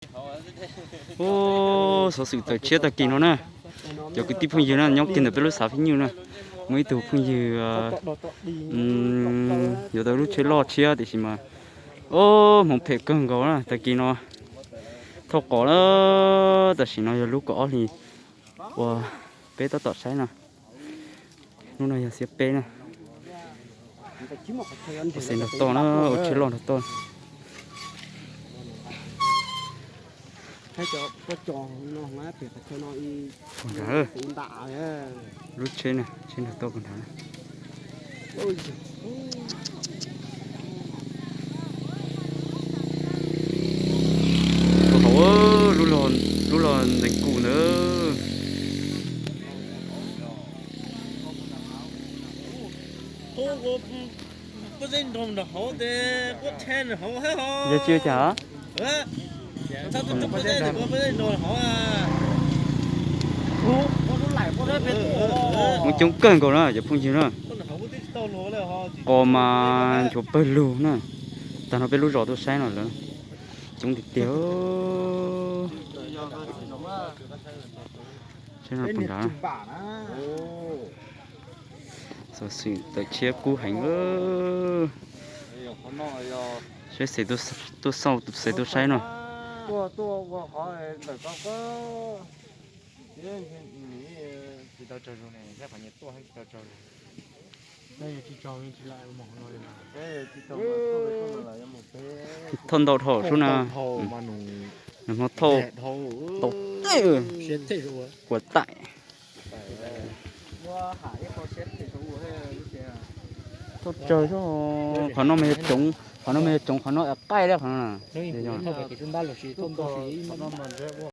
Ub, xov xwm tawm tshiab tag kis no na. Cov kwv tij phooj ywg na nyob kiag ntawm peb lub xav Phib Nyuj na, muaj ib tug phooj ywg yuav tau lub tsheb loj tshiab tiam sis mas, ub, hmoov phem kawg nkaus na. Tag kis no thauj qos na, tam sim no yog lub kaum ob hlis uas peb tab tom saib no. Hnub no yog xiab peb na. Ua xe nrog toj na, ua tsheb loj nrog toj. Pog nrad, lub tsheb na, tsheb nrog toj pog nrad. Ua hauv, lub los ntev kuv ntawd. Yog tsis ua cas? Mus coob kawg nkaus na cov phooj ywg na. Qos mas nchuav pawg lug na. Tag no peb lub zos tuaj saib no lawm, coob tiag tiag. Saib no pog nrad. Xov xwm tawm tshiab kub heev. Saib xes tuaj xauj, xes tuaj saib no. Thauj ntau dhau sub na. Nws hmo thauj tau tej kuav taim. Thauj tsawg xwb. Qhov no mas yog tsoov, qhov no mas yog tsoov, qhov no qaij li qhov no.